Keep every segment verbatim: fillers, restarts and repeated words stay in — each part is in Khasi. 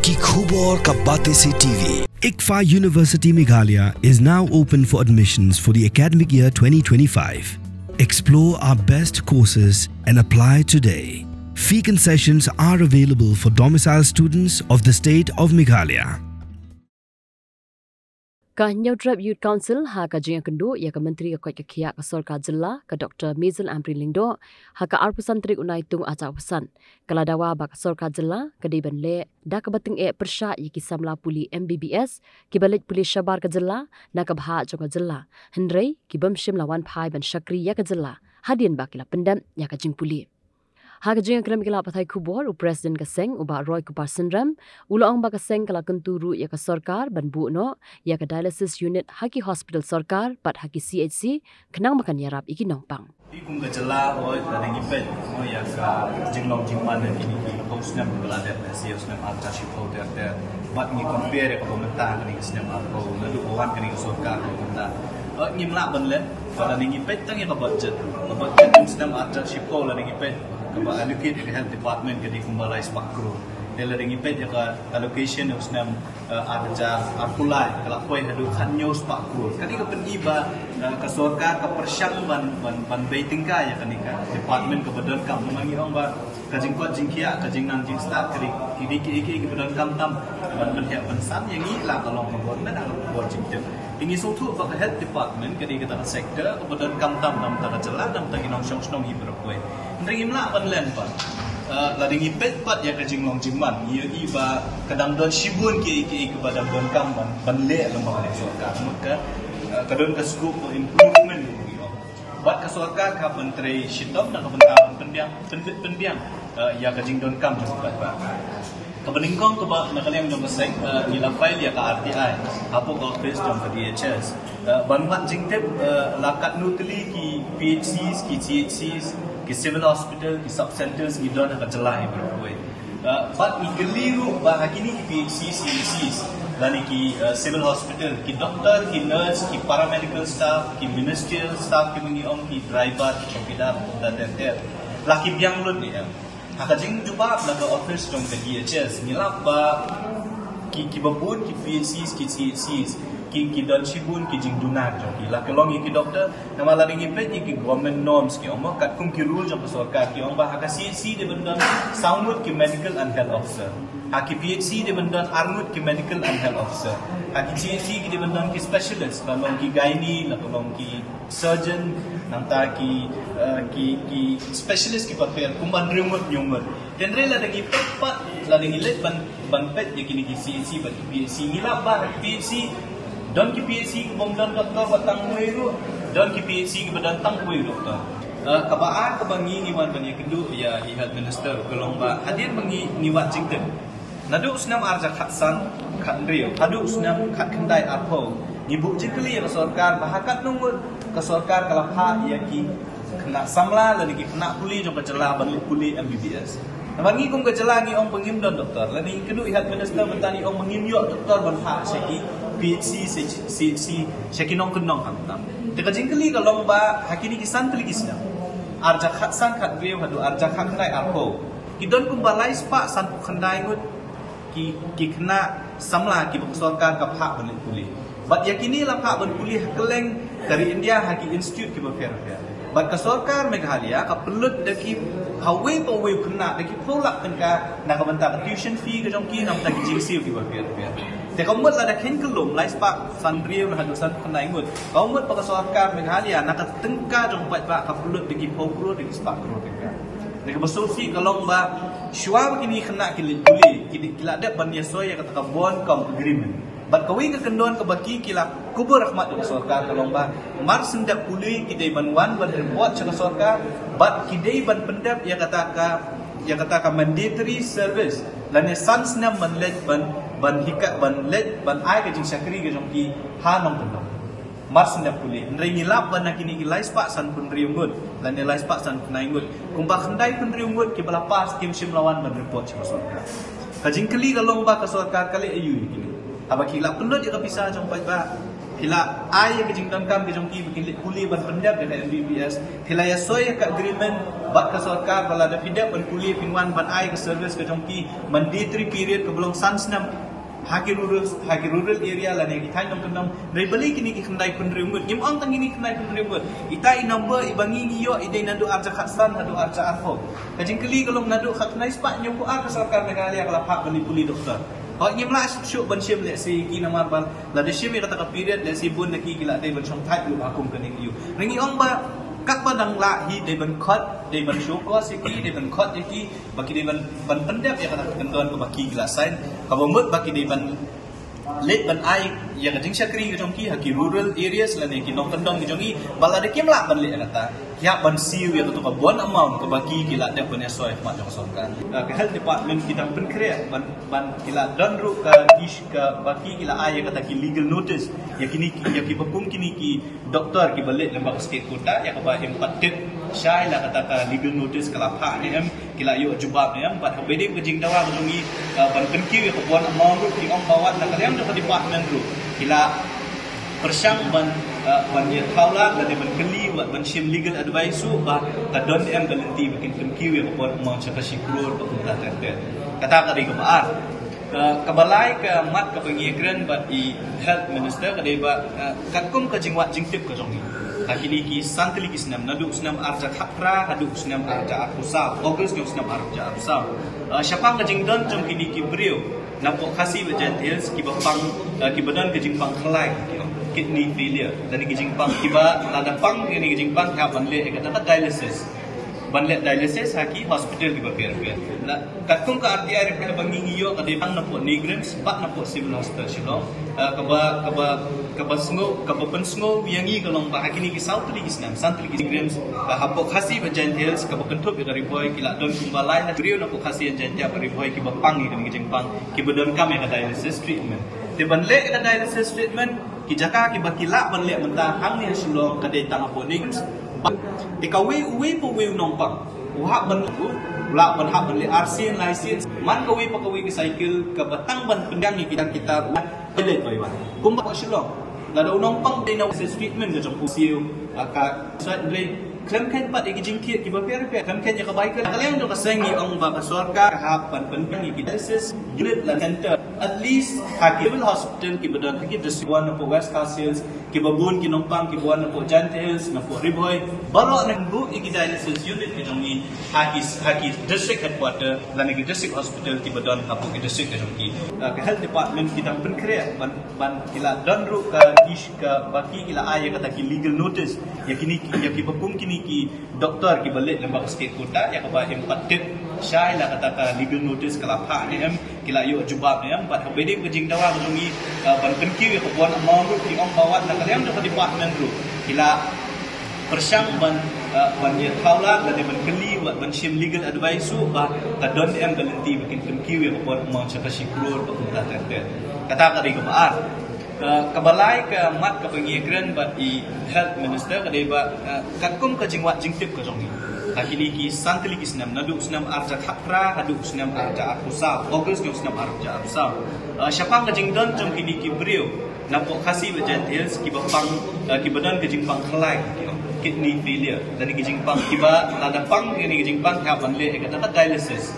Ki khubor ka Batesi T V. ICFAI University Meghalaya is now open for admissions for the academic year twenty twenty-five. Explore our best courses and apply today. Fee concessions are available for domicile students of the state of Meghalaya. Ka Hynñiewtrep Youth Council ha ka jingïakynduh ïa ka Myntri ka koit ka khiah ka sorkar jylla ka Doctor Mazel Ampareen Lyngdoh ha ka arphew san tarik u Naitung arhajar arphew san ka la dawa ba ka sorkar jylla ka dei ban leh da kaba tyngeh pyrshah ïa ki samla pule M B B S kiba leit pule shabar ka jylla na ka bhah jong ka jylla, hynrei ki bym shym la wan phai ban shakri ïa ka jylla hadien ba ki la pyndep ïa ka jingpule. Ha ka jingïakren bad ki lad pathai khubor, u President ka seng u Bah Roy Kupar Synrem u la ong ba ka seng ka la kyntu ruh ïa ka sorkar ban buh noh ïa ka dialysis unit ha ki hospital sorkar bad ha ki C H C khnang ba kan ïarap ïa ki nongpang. Kum ka jylla, oi, lada ngi peit ïa ka jinglong jingman ha kine ki laiphew snem ba la dep, ha snem arhajar shiphew ter ter, bad ngi compare ïa kaba mynta, kane ka snem arphew, naduh ba wan kane ka sorkar ba mynta, oi, ngim lah ban leh. Lada ngi peit tang ïa ka budget, ka budget jong snem arhajar shiphew, lada ngi peit kaba allocate ïa ka health department ka dei kumba lai spah klur. Te lada ngi peit ïa ka allocation jong snem, eh, arhajar arphew lai, ka la poi haduh khathynñiew spah klur. Kane ka pyni ba, eh, ka sorkar ka pyrshang ban, ban, ban bei tyngka ïa kane ka department kaba donkam. Namar ngi ong ba ka jingkoit jingkhiah, ka jingnang jingstad, ka dei, ki dei ki, ki, kiba donkam tam ban pynheh pynsan ïa ngi la ka long ka government, la ka bor jingtip. Te ngi sngewthuh ba ka health department ka dei kata ka sector kaba donkam tam na ka bynta ka jylla, na ka bynta ki nongshong shnong hi baroh. Hynrei ngim lah ban len pat. Eh, lada ngi peit pat ïa ka jinglong jingman, ngi ïohi ba ka dang don shibun ki, ki, kiba dang donkam ban, ban leh lyngba ka sorkar. Mut ka, eh, ka don ka scope for improvement, ngi ong. Bad ka sorkar ka hap ban trei shitom na ka bynta ban pynbiang, pynbit pynbiang, eh, ïa ka jingdonkam jong ka paidbah. Kaba nyngkong kaba na ka liang jong ka seng, eh, ngi la file ïa ka R T I hapoh ka office jong ka D H S. Eh, ban wad jingtip, eh, la katno tylli ki P H Cs, ki C H Cs, ki civil hospital, ki sub centers ngi don ha ka jylla hi baroh kawei. Eh, bad ngi kylli ruh ba ha kine ki P H C, C H Cs, lane ki, eh, civil hospital, ki doktor, ki nurse, ki paramedical staff, ki ministerial staff, kiba ngi ong ki driver, ki chowkidar, kumta ter ter, la ki biang lut ne em? Ha ka jingjubab na ka office jong ka D H S ngi lap ba ki, kiba bun ki P H Cs, ki C H Cs, ki, ki don shibun ki jingduna jong ki, la ka long ïa ki doktor. Namar lada ngi peit ïa ki government norms, ki ong mo, katkum ki rule jong ka sorkar, ki ong ba ha ka C H C dei ban don saw ngut ki medical and health officer, ha ki P H C dei ban don ar ngut ki medical and health officer, ha ki C H C ki dei ban don ki specialist, ban long ki gynae, la ka long ki surgeon, nangta ki, eh, ki, ki specialist kiba pher kumba hynriew ngut, hynñiew ngut. Hynrei lada ngi peit pat, lada ngi leit ban, ban peit ïa kine ki C H C bad ki P H C, ngi lap ba P H C, don ki P H C kiba ym don doktor bad tang uwei ruh, don ki P H C kiba don tang uwei doktor. Eh, kaba ar kaba ngi, ngi wan ban ïakynduh ïa i health minister ka long ba hadien ba ngi, ngi wad jingtip naduh u snem arhajar khatsan khathynriew haduh u snem khatkhyndai arphew, ngi buh jingkylli ïa ka sorkar ba ha katno ngut ka sorkar ka la phah ïa ki khynnah samla lane ki khynnah pule jong ka jylla ban leit pule M B B S. Namar ngi kum ka jylla ngi ong ba ngim don doktor, lane ngi kynduh ïa i health minister mynta, ngi ong ba ngim ïoh doktor ban phah sha ki P H C, sha ki, sha ki nongkyndong khamtam. Te ka jingkylli ka long ba ha kine ki san tylli ki snem, arhajar khatsan khathynriew haduh arhajar khatkhyndai arphew, ki don kumba lai spah sanphew khyndai ngut ki, ki khynnah samla kiba ka sorkar ka phah ban leit pule. Bad ïa kine la phah ban pule ha kylleng ka ri India ha ki institute kiba pher pher. Bad ka sorkar Meghalaya ka pynlut da ki ha uwei pa uwei u khynnah da ki phew lak tyngka na ka bynta ka tuition fee ka jong ki, na bynta ki jingsiew kiba pher pher. Te ka mut lada kheiñ kyllum lai spah sanphew hynriew haduh sanphew khyndai ngut, ka mut ba ka sorkar Meghalaya na ka tyngka jong paidbah ka pynlut da ki phew klur, da ki spah klur tyngka. Te kaba sngewsih ka long ba shuwa ba kine ki khynnah ki leit pule, ki, ki la dep ban ïasoi ïa kata ka bond cum agreement. Bad kawei ka kyndon kaba ki, ki la kubur ha khmat jong ka sorkar ka long ba mar syn dep pule ki dei ban wan ban report sha ka sorkar, bad ki dei ban pyndep ïa kata ka, ïa kata ka mandatory service, lane san snem ban leit ban, ban hikai, ban leit ban ai ka jingshakri ka jong ki ha nongkyndong. Mar syn dep pule. Hynrei ngi lap ba na kine ki lai spah sanphew hynriew ngut lane lai spah sanphew khyndai ngut, kumba khyndaiphew hynriew ngut kiba la pass kim shym la wan ban report sha ka sorkar. Ka jingkylli ka long ba ka sorkar ka leh aïu ïa kine? Haba ki la pynlut ïa ka pisa jong paidbah, Phi la ai ïa ka jingdonkam ka jong ki ba kin leit pule ban pyndep ïa ka M B B S. Phi la ïasoi ïa ka agreement bad ka sorkar ba lada phi dep ban pule phin wan ban ai ka service ka jong ki mandatory period kaba long san snem ha ki rural, ha ki rural area lane ki thaiñ nongkyndong. Hynrei balei kine ki khyndai phew hynriew ngut? Ngim ong tang kine ki khyndai phew hynriew ngut. Ita i number iba ngi ngi ïoh i dei naduh arhajar khatsan haduh arhajar arphew. Ka jingkylli ka long naduh khatkhyndai spah hynñiewphew ar ka sorkar Meghalaya ka la phah ban leit pule doktor. Hooid, ngim lah shuh ban shim lehse ïa ki namar ba lada shim ïa kata ka period lehse bun na ki ki la dei ban shong thait ruh ha kum kane ka ïew. Hynrei ngi ong ba katba dang lah hi dei ban khot, dei ban show cause ïa ki, dei ban khot ïa ki ba ki dei ban, ban pyndep ïa kata ka kyndon kaba ki ki la sign, kaba mut ba ki dei ban leit ban ai ïa ka jingshakri ka jong ki ha ki rural areas lane ki nongkyndong ki jong ngi, ba lada kim lah ban leh ïa kata, ki hap ban siew ïa kato ka bond amount kaba ki ki la dep ban ïasoi ha khmat jong ka sorkar. Ah, ka health department ki dang pynkhreh ban, ban ki la don ruh ka ish kaba ki ki la ai ïa kata ki legal notice ïa kine ki, ïa kiba kum kine ki doktor kiba leit lyngba ka state quota, ïa kaba im pat tip shai la kata ka legal notice ka la phah ne em, ki la ïoh jubab ne em. Bad haba ïadei ka jingdawa ka jong ngi, ah, ban pynkiew ïa ka bond amount ruh, ki ong ba wat na ka liang jong ka department ruh ki la pyrshang ban, ah, ban ïathaw lad lane ban kylli wat ban shim legal advice ruh ba ka don ne em ka lynti ba kin pynkiew ïa ka bond amount sha ka shi klur ba kumta ter ter. Kata ka dei kaba ar. Ka, kaba lai ka mat kaba ngi ïakren bad i health minister ka dei ba, eh, katkum ka jingwad jingtip ka jong ngi ha kine ki san tylli ki snem, naduh u snem arhajar khatphra haduh u snem arhajar arphew saw, August jong u snem arhajar arphew saw, eh, shaphang ka jingdon jong kine ki briew napoh Khasi bad Jaintia Hills kiba pang, eh, kiba don ka jingpang khlaiñ, ki ong kidney failure, lane ki jingpang kiba lada pang kine ki jingpang ki hap ban leh ïa kata ka dialysis. Ban leh dialysis ha ki hospital kiba pher pher. La, katkum ka R T I report ba ngi ngi ïoh ka dei tang napoh NEIGRIHMS bad napoh Civil Hospital Shillong, eh, kaba, kaba, kaba sngew, kaba pynsngew ïa ngi ka long ba ha kine ki saw tylli ki snem, san tylli ki snem, NEIGRIHMS, eh, hapoh Khasi bad Jaintia Hills kaba kynthup ïa ka Ri Bhoi ki la don kumba lai na briew napoh Khasi and Jaintia bad Ri Bhoi kiba pang ïa kane ka jingpang, kiba donkam ïa ka dialysis treatment. Te ban leh ïa ka dialysis treatment, ki jaka kiba ki lah ban leh mynta hangne ha Shillong ka dei tang hapoh NEIGRIHMS. Te kawei, uwei pa uwei u nongpang u hap ban, u lah ban hap ban leh arsien laisien man kawei pa kawei ka cycle kaba tang ban pynbiang ïa ki dang kita ruh. Kumba hapoh Shillong, lada u nongpang dei na dialysis treatment ka jong u siew, ah, ka sait dei khlem kheiñ pat ïa ki jingthied kiba pher pher, khlem kheiñ ïa ka bai ka liang jong ka seng, ngi ong ba ka sorkar ka hap ban pynbiang ïa ki dialysis unit lane center, at least ha ki civil hospital kiba don ha ki district, wan napoh West Khasi Hills, kiba bun ki nongpang kiba wan napoh Jaintia Hills, napoh Ri Bhoi, baroh nang buh ïa ki dialysis unit ka jong ngi ha ki, ha ki district headquarter lane ki district hospital kiba don hapoh ki district ka jong ki. Ah, ka health department ki dang pynkhreh ban, ban ki la don ruh ka ish kaba ki ki la ai ïa kata ki legal notice ïa kine ki, ïa kiba kum kine ki doktor kiba leit lyngba ka state quota, ïa kaba im pat tip shai la kata ka legal notice ka la phah ne em, ki la ïoh jubab ne em. Bad haba ïadei ka jingdawa ka jong ngi, eh, ban pynkiew ïa ka bond amount ruh, ki ong ba wat na ka liang jong ka department ruh ki la pyrshang ban, eh, ban ïathaw lad lane ban kylli wat ban shim legal advice ruh ba ka don ne em ka lynti ba kin pynkiew ïa ka bond amount sha ka shi klur ba kumta ter ter. Kata ka dei kaba ar. Ka, kaba lai ka mat kaba ngi ïakren bad i health minister ka dei ba, eh, katkum ka jingwad jingtip ka jong ngi ha kine ki san tylli ki snem, naduh u snem arhajar khatphra haduh u snem arhajar arphew saw, August jong u snem arhajar arphew saw, eh, shaphang ka jingdon jong kine ki briew napoh Khasi bad Jaintia Hills kiba pang, eh, kiba don ka jingpang khlaiñ, ki ong kidney failure, lane ki jingpang kiba lada pang kine ki jingpang ki hap ban leh ïa kata ka dialysis.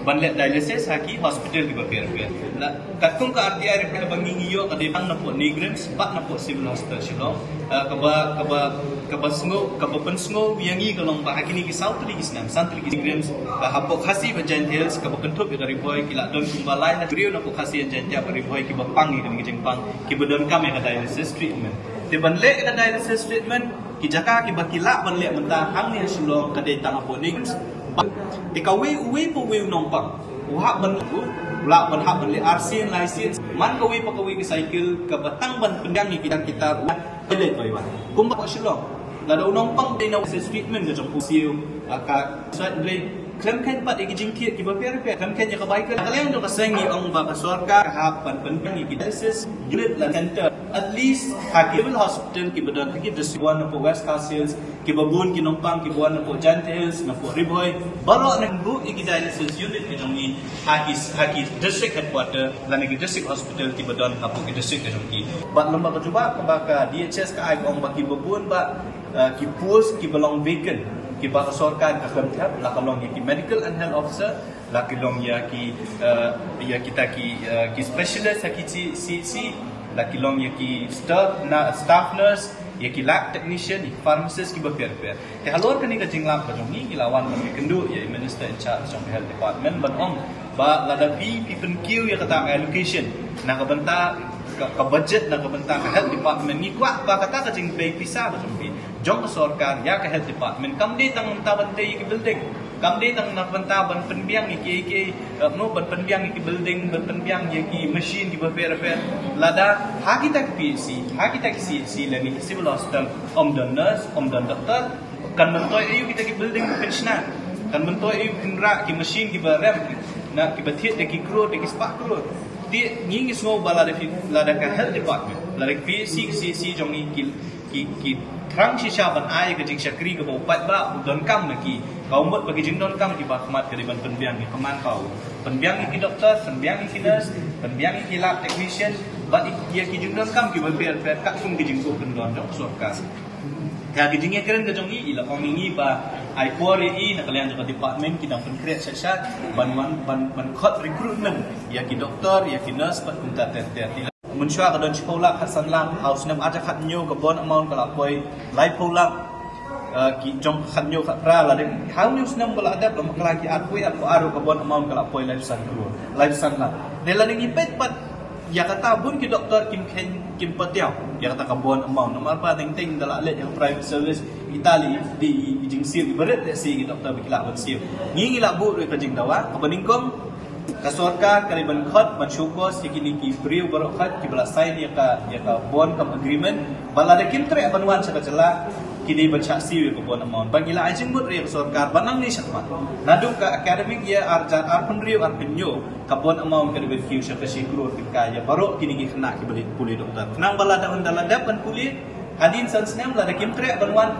Ban leh dialysis ha ki hospital kiba pher pher. La, katkum ka R T I report ba ngi ngi ïoh ka dei tang napoh NEIGRIHMS bad napoh Civil Hospital Shillong, eh, kaba, kaba, kaba sngew, kaba pynsngew ïa ngi ka long ba ha kine ki saw tylli ki snem, san tylli ki snem NEIGRIHMS, eh, hapoh Khasi bad Jaintia Hills kaba kynthup ïa ka Ri Bhoi ki la don kumba lai na briew napoh Khasi and Jaintia bad Ri Bhoi kiba pang ïa kane ka jingpang, kiba donkam ïa ka dialysis treatment. Te ban leh ïa ka dialysis treatment, ki jaka kiba ki lah ban leh mynta hangne ha Shillong ka dei tang hapoh NEIGRIHMS. Te kawei, uwei pa uwei u nongpang u hap ban, u lah ban hap ban leh arsien laisien man kawei pa kawei ka cycle kaba tang ban pynbiang ïa ki dang kita ruh. Kumba hapoh Shillong, lada u nongpang dei na dialysis treatment ka jong u siew, ah, ka sait dei Khlem kheiñ pat ïa ki jingthied kiba pher pher, khlem kheiñ ïa ka bai ka liang jong ka seng, ngi ong ba ka sorkar ka hap ban pynbiang ïa ki dialysis unit lane center, at least ha ki civil hospital kiba don ha ki district, wan napoh West Khasi Hills, kiba bun ki nongpang kiba wan napoh Jaintia Hills, napoh Ri Bhoi, baroh, nang buh ïa ki dialysis unit ki jong ngi ha ki, ha ki district headquarter lane ki district hospital kiba don hapoh ki district ki jong ki. Bad lem bad ka jubab kaba ka D H S ka ai, ka ong ba kiba bun ba, eh, ki post kiba long vacant, kiba ka sorkar ka khlem thep, la ka long ïa ki medical and health officer, la ki long ïa ki, eh, ïa kita ki, eh, ki specialist ha ki C-, C H C, la ki long ïa ki staff na-, staff nurse, ïa ki lab technician, ïa ki pharmacist kiba pher pher. Te halor kane ka jinglap ka jong ngi, ngi la wan ban ïakynduh ïa i Minister in charge jong ka Health Department ban ong ba lada phi, phi pynkiew ïa kata ka allocation na ka bynta ka, ka budget na ka bynta ka Health Department, ngi kwah ba kata ka jingbei pisa ka jong phi, jong ka sorkar ïa ka Health Department, kam dei tang mynta ban tei ïa ki building, kam dei tang na ka bynta ban pynbiang ïa ki, ïa ki, eh, no, ban pynbiang ïa ki building, ban pynbiang ïa ki machine kiba pher pher. Lada ha kita ki P H C, ha kita ki C H C lane ki civil hospital, ym don nurse, ym don doctor, kan myntoi aïu kita ki building phin shna? Kan myntoi aïu phin rah ki machine kiba rem, na, kiba thied da ki klur, da ki spah klur? Te ngi, ngi sngew ba lada phi, lada ka Health Department, lada ki P H C, ki C H C jong ngi ki, ki, ki thrang shisha ban ai ka jingshakri kaba u paidbah u donkam na ki, ka mut ba ki jingdonkam kiba khmat ka dei ban pynbiang ïa ka manpower, pynbiang ïa ki doctor, pynbiang ïa ki nurse, pynbiang ïa ki lab technician, bad ïa ki jingdonkam kiba pher pher katkum ki jingkup kyndon jong ka sorkar. Te ha ki jingïakren ka jong i, i la ong ïa ngi ba ai por ïa i, na ka liang jong ka department ki dang pynkhreh shisha ban wan, ban, ban khot recruitment ïa ki doctor, ïa ki nurse, bad kumta ter ter. Te mynshuwa ka don shiphew lak, khatsan lak, ha u snem ar hajar khathynñiew ka bond amount ka la poi laiphew lak. Eh, ki jong khathynñiew khatphra, la dei ha une u snem ba la dep, la bakla ki arphew, arphew ar ka bond amount ka la poi laiphew san klur, laiphew san lak. Te lada ngi peit pat ïa kata, bun ki doctor kim kheiñ, kim pat ïoh ïa kata ka bond amount. Namar ba teng teng da lah leit ïa ka private service, ita leh i, i, i jingsiew iba rit lehse ki doctor ba ki lah ban siew. Ngi, ngi lah buh ruh ïa ka jingdawa kaba nyngkong, ka sorkar ka dei ban khot, ban show cause ïa kine ki briew baroh khoit kiba la sign ïa ka, ïa ka bond cum agreement, ba lada kim treh ban wan sha ka jylla, ki dei ban shah siew ïa ka bond amount. Ba ngi la ai jingmut ruh ïa ka sorkar ba nangne shakhmat, naduh ka academic year ar hajar arphew hynriew arphew hynñiew, ka bond amount ka dei ban kiew sha ka shi klur tyngka ïa baroh kine ki khynnah kiba leit pule doctor. Khnang ba lada ynda la dep ban pule hadien san snem, lada kim treh ban wan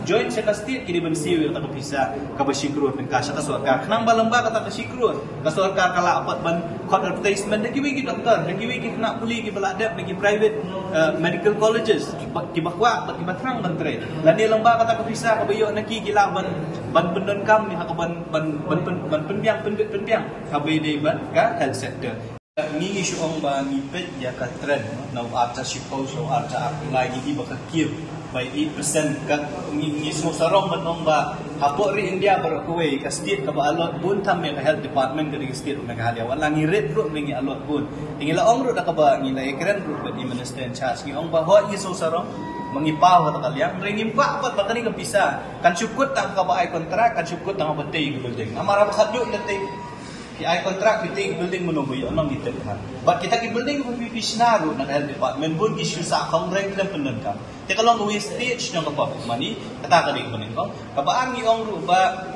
join sha ka state, ki dei ban siew ïa kata ka pisa kaba shi klur tyngka sha ka sorkar. Khnang ba lyngba kata ka shi klur, ka sorkar ka lah pat ban khot advertisement da kiwei ki doctor, da kiwei ki khynnah pule kiba la dep na ki private, eh, medical colleges, kiba, kiba kwah bad kiba thrang ban trei. Lane lyngba kata ka pisa kaba ïoh na ki, ki lah ban, ban pyndonkam ïa ka, ban, ban, ban pyn-, ban pynbiang, pynbit pynbiang kaba ïadei bad ka health sector. Ngi, ngi shu ong ba ngi peit ïa ka trend na u ar hajar shiphew sha u ar hajar arphew lai, ngi i ba ka kiew by eight percent. Ka, ngi, ngi sngew sarong ban ong ba hapoh ri India baroh kawei, ka state kaba allot bun tam ïa ka health department ka dei ka state Meghalaya. Wat la ngi rit ruh, ngi allot bun. Te ngi la ong ruh da kaba, ngi la ïakren ruh bad i minister in charge, ngi ong ba hooid ngi sngew sarong ba ngi paw ha kata ka liang, hynrei ngim kwah pat ba kane ka pisa kan shu kut tang kaba ai kontrak, kan shu kut tang kaba tei ka building. Namar haba khatduh ynda tei, ki ai kontrak, ki tei building, mano ba ïoh nong, ngi tip ha. Bad kita ki building ba phi, phi shna ruh na ka health department, bun ki shu sah khongreng, khlem pyndonkam. Te ka long wastage jong ka public money. Kata ka dei kaba nyngkong. Kaba ar, ngi ong ruh ba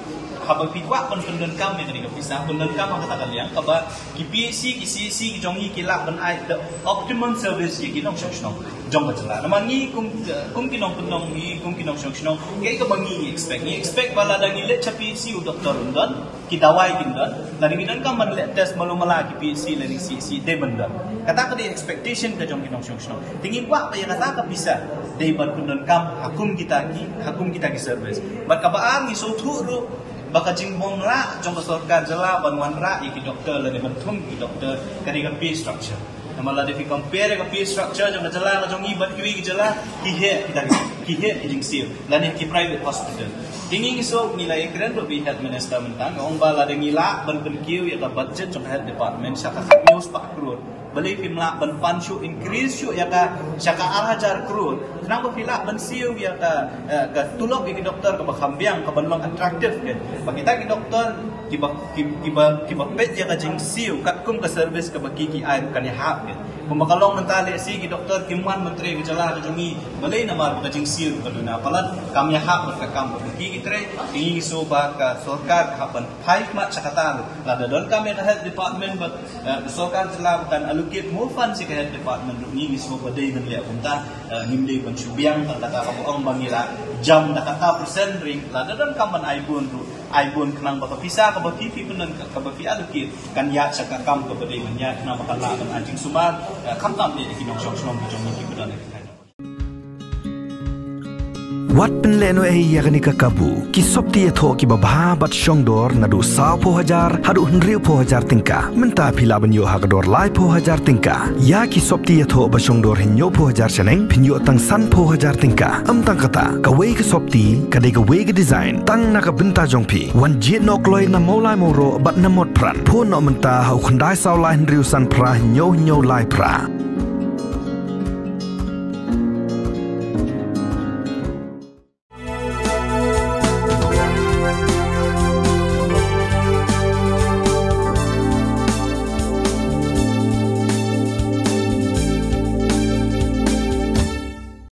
haba phi kwah ban pyndonkam ïa kane ka pisa, pyndonkam ha kata ka liang kaba ki P H C, ki C H C ki jong ngi ki lah ban ai the optimum service ïa ki nongshong shnong jong ka jylla. Namar ngi kum, kum ki nongpynlong, ngi kum ki nongshong shnong, kaei kaba ngi expect? Ngi expect ba lada ngi leit sha P H C u doctor un don, ki dawai kin don, lada ngi donkam ban leh test malu mala, ki P H C lane C H C dei ban don. Kata ka dei expectation ka jong ki nongshong shnong. Te ngi kwah ba ïa kata ka pisa dei ban pyndonkam ha kum kita ki, ha kum kita ki service. Bad kaba ar, ngi sngewthuh ruh ba ka jingbym lah jong ka sorkar jylla ban wanrah ïa ki doctor lane ban thung ki doctor ka dei ka pay structure. Namar lada phi compare ka pay structure jong ka jylla ka jong ngi bad kiwei ki jylla, ki heh kita ki, ki heh ki jingsiew lane ki private hospital. Te ngi, ngi sngew, ngi la ïakren ruh bad i health minister mynta, nga ong ba lada ngi lah ban pynkiew ïa ka budget jong ka health department sha ka hynñiew spah klur, balei phim lah ban pan shuh, increase shuh ïa ka sha ka ar hajar klur? Nang ba phi lah ban siew ïa ka, eh, ka tulop ïa ki doktor kaba kham biang, kaban long attractive, kan. Ba kita ki doktor kiba, ki, kiba, kiba peit ïa ka jingsiew katkum ka service kaba ki, ki ai, kan ïahap, kan. Kumba ka long mynta, lehse ki doktor kim wan ban trei ha ka jylla ka jong ngi, balei? Namar ba ka jingsiew ka duna palat, kam ïahap bad ka kam kaba ki, ki trei. Ngi sngewbha ka sorkar ka hap ban phai khmat sha kata ruh. Lada donkam ïa ka health department bad, eh, ka sorkar jylla ba kan allocate more funds ïa ka health department ruh, ngi sngewbha ba dei ban leh kumta. Eh, ngim dei ban shu biang tang kata kaba ong ba ngi la jam da kata percent ring. Lada donkam ban ai bun ruh, ai bun, khnang ba ka pisa kaba phi, phi pyndonkam, kaba phi allocate, kan ïaid sha ka kam kaba dei ban ïaid, khnang ba kan lah ban ai jingsumar, eh, khamtam ïa ki nongshong shnong ka jong ngi kiba don ha ki thaiñ. Wat pynlehnohei ïa kane ka kabu. Ki sopti ïathoh kiba bha bad shongdor naduh sawphew hajar haduh hynriewphew hajar tyngka. Mynta phi lah ban ïoh ha ka dor laiphew hajar tyngka. Ïa ki sopti ïathoh ba shongdor hynñiewphew hajar shaneng, phin ïoh tang sanphew hajar tyngka. Ym tang kata, kawei ka sopti ka dei kawei ka design, tang na ka bynta jong phi. Wan jied noh kloi na Mawlai Mawroh bad na Motphran. Phone noh mynta ha u khyndai saw lai hynriew san phra hynñiew hynñiew lai phra.